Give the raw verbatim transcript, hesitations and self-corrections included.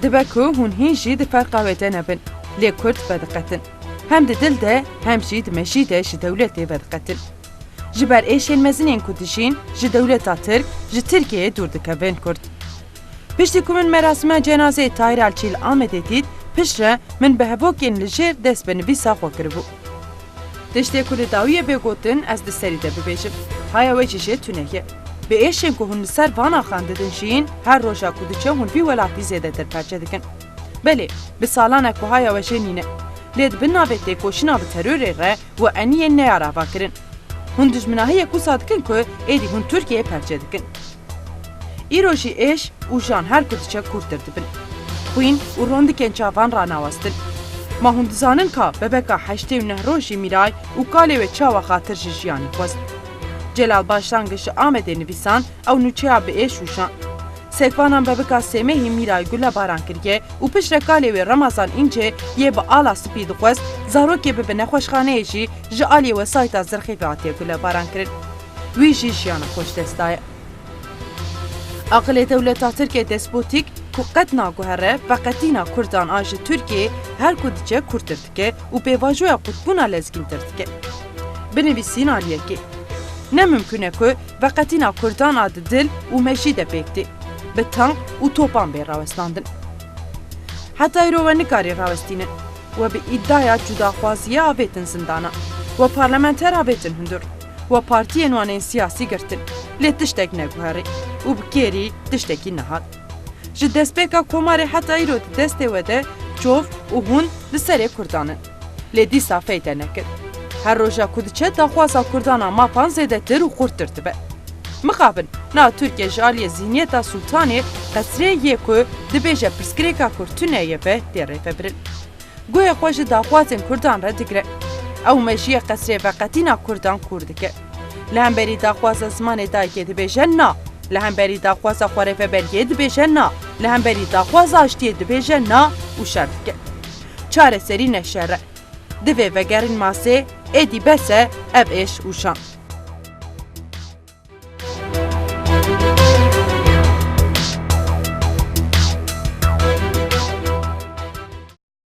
Dibe ku hûn hîn jî di ferqa wê de nebin, lê Kurd vediqetin. Hem di dil de, hem jî di mejî de ji dewletê vediqetin. Ji ber êşên mezin ên ku dijîn, ji dewleta Tirk, ji Tirkiyeyê dûr dikevin Kurd. Piştî ku min merasima cenazeyê Tahîr Elçî li Amedê dît, piştre min bi hevokên li jêr dest bi nivîsa xwe kiribû. Tiştê ku li dawiyê bê gotin, ez di serî de bibêjim. Haya we jî jê tune ye. Bi êşên ku hûn li ser van axan didin jîn, her roja ku diçe hûn vî welatî zêdetir perçe dikin. Belê, bi salan e ku haya we jê nîne. Lê di bin navê têkoşîna bi terorê re we eniyê neyar avakirin. Hûn dijminahiyek wisa dikin ku êdî hûn Tirkiyeyê perçe dikin. Îro jî êş û jan her ku diçe kûrtir dibin. Xwîn û rondikên çavan ranawestin. Ma hûn dizanin ka bebeka heştê û neh rojî Mîray û kalê wê çawa xatir ji jiyanê xwest? Celal Başlangî ji Amedê nivîsan ew nûçeya bi êş û jan. Sekvanan bebika Sêmehî Mîray gulebaran kiriye û piştre kalê wê Remazan Înce yê bi ala spî dixwest zarokê bibe nexweşxaneyê jî ji aliyê wesayîta zirxî ve hatiye gulebaran kirin. Wî jî jiyana xwe ji dest daye. Aqilê dewleta Tirk ê despotîk ku qet naguhere veqetîna Kurdan a ji Tirkiyê her ku diçe kûrtir dike û pêvajoya qutbûna lezgîntir dike. Binivîsîn aliyekê. Ne mimkûn e ku veqetîna Kurdan a di dil û mejî de pêk tê, bi tank û topan bê rawestandin. Heta îro we nikarî rawestînin. We bi îdaya cudaxwaziyê avêtin zindana. We parlamenter avêtin hundir. We partiyên wan ên siyasî girtin. Lê tiştek neguherî û bi kêrî tiştekî nehat. Ji destpêka komarê heta îro di destê we de çov û hûn li serê Kurdan in. Lê dîsa feyde nekir. Her roja ku diçe daxwaza Kurdan a mafan zêdetir û xurttir dibe. Mixabin, na Tirkiye ji aliyê zihniyeta Sultanê qesrê yê ku dibêje pirsgirêka Kurd tune ye ve tê rêvebirin. Guhê xwe ji daxwazên Kurdan re digire. Ew mejiyê qesrê veqetîna Kurdan kûr dike. Li hemberî daxwaza zimanê dayikê dibêje na. Li hemberî daxwaza xwerêveberiyê dibêje na. Li hemberî daxwaza aştiyê dibêje na û şer dike. Çareserî ne şer e. Divê vegerin masê, êdî bes e ev êş û şan.